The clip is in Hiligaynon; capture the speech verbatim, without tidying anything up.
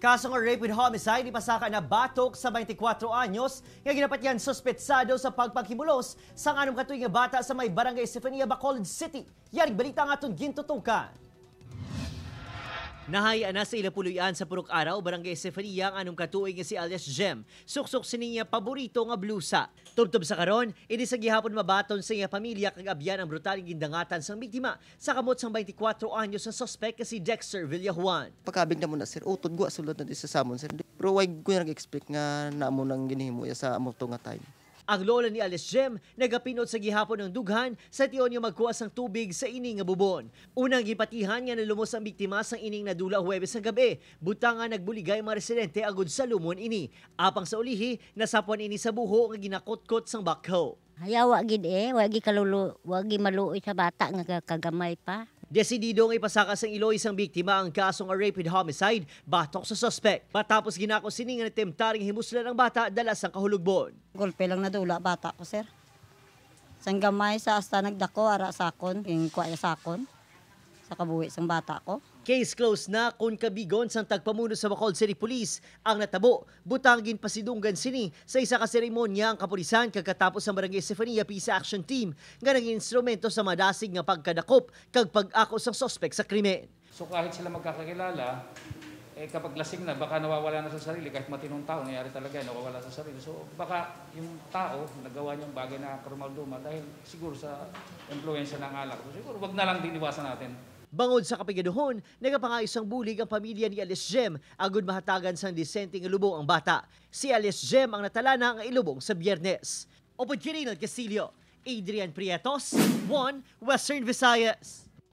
Kaso nga rape with homicide ipasaka na batok sa twenty-four anyos nga ginapatihan suspetsado sa pagpanghimulos sa anom ka tuig nga bata sa may Barangay Estefania, Bacolod City. Yari balita ang aton gintutukan. Nahaya na sa ila puloy-an sa Purok Araw, Barangay Estefania, ang anom ka tuig nga si Alias Jem. Suksok sini niya paborito nga blusa. Tubtob sa karon, ini sa gihapon mabaton sa iya pamilya kag abyan ang brutal nga gindangatan sang biktima sa kamot sang twenty-four anyos nga suspek nga si Dexter Villajuan. Pagkabig na mo na, sir. Utod, gwa sulod na di sa samon, sir. Pero why ko nag-expect nga namo nang ginhimo ya sa amo to nga time? Ang lola ni Alias Jem nagapinot sa gihapon ang dughan sa tion nga magkuha sang tubig sa ini nga bubon. Unang gipatihan nga nalumos ang biktima sang ining nadula Huwebes nga gab-i, butang nga nagbuligay ang mga residente agud sa lumon ini. Apang sa ulihi, nasapwan ini sa buho nga ginakutkot sang backhoe. Hayawa gid eh, wa gi kalulu, wa gi maluoy sa bata nga ka-, kagamay pa. Desidido nga ipasaka sang iloy sang biktima ang kaso nga rape with homicide batok sa suspek. Matapos ginako sini nga natemtar nga himuslan ang bata dala sang kahulogbon. Golpe lang nadula bata ko, sir. Sang gamay sa asta nagdako, ara sakon, ing kuwaya sakon. Sa kabuhi sang bata ko. Case closed na kon kabigon sang tagpamuno sa Bacolod City Police ang natabo, butang ginpasidunggan sini sa isa ka seremonya ang kapulisan kag katapos ang Barangay Estefania Peace Action Team nga naging instrumento sa madasig nga pagkadakop kag pag-ako sang suspek sa krimen. So kahit sila magkakakilala, eh, kapag lasing na, baka nawawala na sa sarili, kahit matinong tao, nangyari talaga, nawawala sa sarili. So baka yung tao nagawa niyang bagay na karumal-dumal dahil siguro sa impluwensya ng alak. So, siguro wag na lang din iwasan natin. Bangod sa kapigaduhon, nagapangayo sang bulig ang pamilya ni Alias Jem agud mahatagan sang disente nga lubong ang bata. Si Alias Jem ang natalana nga ilubong sa Biyernes. Upod kay Reynald Castillo, Adrian Prietos, One Western Visayas.